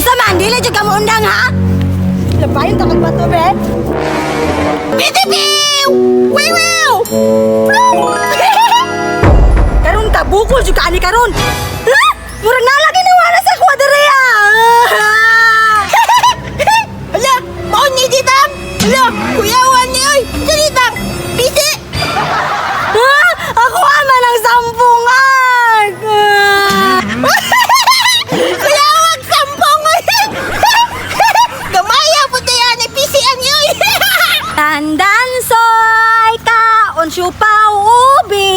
Unsa man dili jud ka moundang ha? Labayon ta kag bato be. Pitipiw! Wiwiw! Karon ta bukol jud ka ani karon. Ha? Murag nalagi na wala sa kwadreya. Hala, mao ni Didang! Hala, kuyawan ni oy! Sa Didang! Bisi! Ha? Ako ama ng sampungan. Kuyawag sampung oy! Gamaya po tayo ni PC ang oy! Tandansoy kaon siupaw ubi.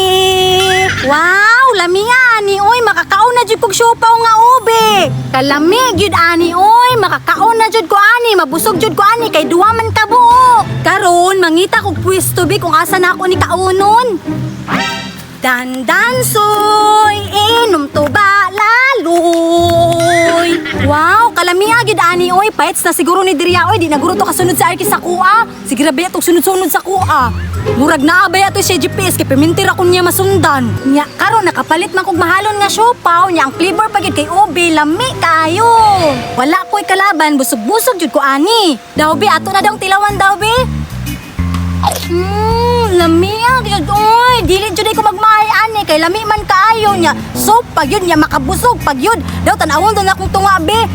Wow, lami ani oy, makakaon na jud kog siupaw nga ubi. Kalami gyud ani oy, makakaon na jud ko ani, mabusog jud ko ani kay duha man ka buok. Karon mangita kog pwesto bi kung asa na ako ni kaonon. Dandansoy, inom tuba laloy. Wow, kalamia gyud ani oy, paits na siguro ni diriya oy, di na guro to kasunod sa arki sa kuha. Sige ra tog sunod-sunod sa kuha. Murag naa ba to siya GPS kay permintir ako niya masundan. Nya karon nakapalit man kog mahalon nga siopaw, nya ang flavor pa gyud kay ube, lami kaayo. Wala ko'y kalaban, busog-busog jud ko ani. Daw bi ato na daw tilawan daw bi. Lami gyud oy, dili jud ko magmahay ani kay lami man kaayo niya. So pag yun niya makabusog pag yun. Daw tan-awon doon akong tunga be.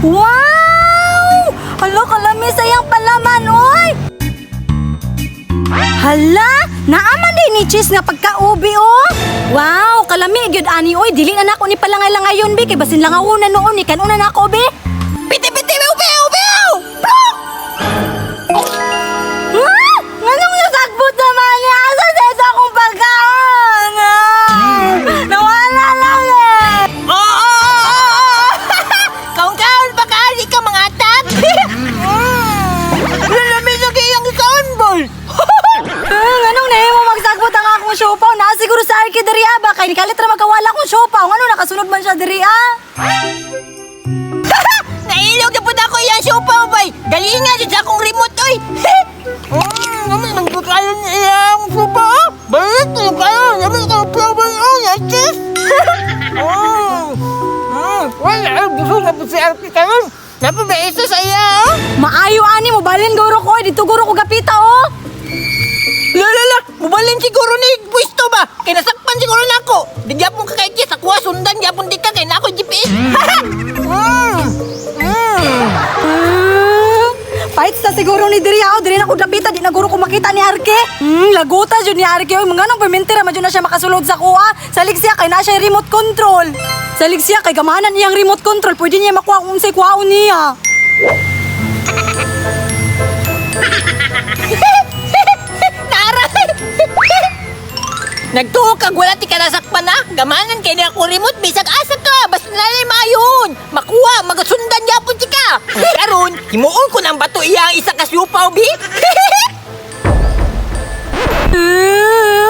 Wow! Hala kalami sayang palaman oy. Hala, naaman din ni cheese nga pagka-ubi oh. Wow, kalami gyud ani oy, dili na nako ni palangay-langayon be kay basin langawon na noon ni kanuna na ako be. Piti-piti! Wiwiw! Wiwiw! Plok! Ah! Nganong nasagbot naman niya? Asa sa isa akong pagkaon? Ah! Nawala lang eh! Oo! Oo! Oo! Kaon-kaon pa ka, di ka mga tag! Lalami na kayang ikaon, bol! Ah, nganong nahimo magsagbot ang akong siopaw? Naa siguro sa Arki diri ah, ba? Kay nikalit ra magkawala akong siopaw. Ngano nakasunod man siya diri ah? Nailog na po na ako iyang siopaw, bay! Galingan dyan sa akong remote, oy! Namin nang kakayon niya iyang siopaw, oh! Balik na kayo! Namin ka problem, oh! Yatis! Wala, ay, busog na po si Arki karon. Napa ba isa sa iya, oh? Maayo ani mo balin guro ko dito guro ko gapita oh. La la la, mubalin siguro ni pwesto ba? Kay nasakpan siguro na ako. Di gyapon ka kay sa kuha sundan gyapon di ka kay na ako GPS. Mm. Mm. Ah, Fights na siguro ni diri ah, diri na ko dapita di na guro ko makita ni Arke. Laguta jud ni Arke oy, mga nang permentira man jud na siya makasulod sa kuha. Salig siya kay na siya remote control. Salig siya kay gamanan niyang remote control, pwede niya makuha kung unsay kuhaon niya. Nara. Nagtuo kag wala ti ka nasakpan na. Gamanan kay na ako remote bisag asa ka basta nalay mayon. Makuha magasundan gyapon ti ka. Karon, himuon ko ng bato iya ang isa ka siupaw bi.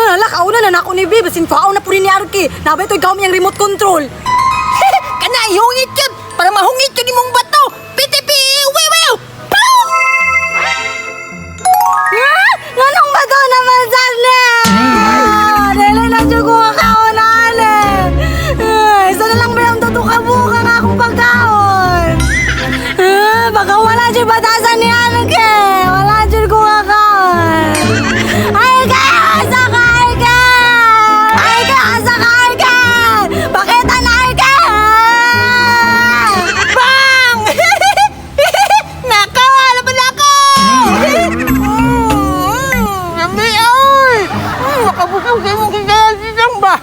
Hala, kauna na nako ni B. Basin kuhaon na po rin ni Arke. Nabay to'y gawin niyang remote control. Kana ihungit yun para mahungit yun imong bato. PTP, wiwiw. Plong! Ah! Nganong ba to naman sana? Dili na dyan ko kakaonan eh. Ah, isa na lang ba yung tutukabukan akong pagkaon? Ah, baka wala dyan batasan ni Arke. Wala dyan ko kakaon. Arke! Asa ka, Arke? Arke, asa ka, Arke? Pakita na, Arke! Bang! Nakaw, alam mo na ako! Lami, oy! Makabusog sa imong kikayasisang ba?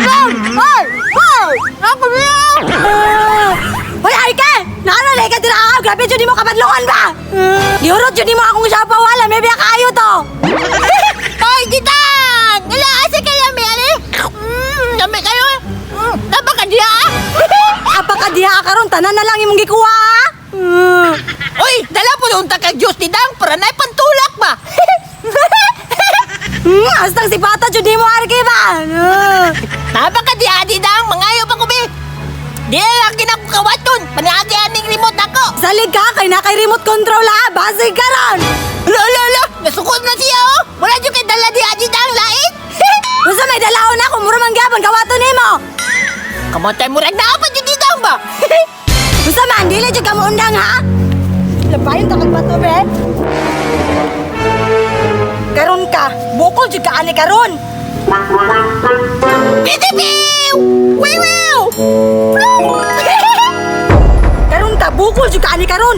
Bang! Ay! Ay! Ako niya! Ah! Hoy, Arke! Naano ka dira ah! Grabe jud nimo kabadlungan ba? Giurot jud nimo akong siya wala may biya kaayo to. Hoy, Gitang! Ala, asa ka lami, ali? Lami kayo! Tama ka diya, ah! Apa ka diha karon tanan na lang imong gikuha. Ah. Uy, dala po noon kag Diyos ni Dang para na'y pantulak ba? Hastang si Pata jud nimo Arke ba? Tama ka diya, di Dang! Mangayo pa ko, be! Di na lang kinakukawaton! Panaagi aning remote ako! Salig ka kay na kay remote control ha. Basig karon. Ala, ala, ala! Nasukod na siya, oh! Wala dyan kay dala di Adi Dang lain! Unsa may dalaon ako mura man gyapon kawaton nimo. Kamatay mo rin na pa dyan di Dang ba? Unsa man, dili jud ka moundang ha? Labayon ta kag bato be. Karon ka, bukol jud ka ani karon. Pitipiw! Wiwiw! Karon ka, bukol jud ka ani karon.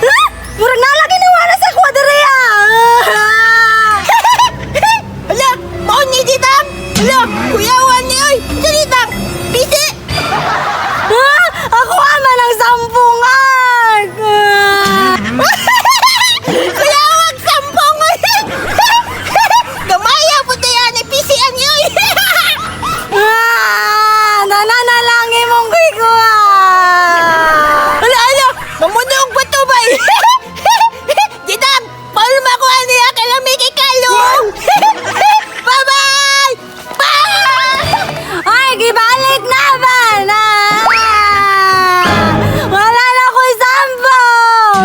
Ha? Murag nalagi na wala sa kwadreya. Hala, mao ni Ditang! Hala, kuyawan ni oy! Sa Ditang! Pisi! Ha? Ako ama ng sampungan. Kuyawag sampung oy! Gamaya po tayo ni pisi ang oy! Ah, nana na lang imong kuya. Hala, hala! Mamunog ba to bay? Ditang! Paano makuha niya kailang may kikalong? Bye-bye! Bye! Ay, gibalik na ba na? Wala na ko'y sampung.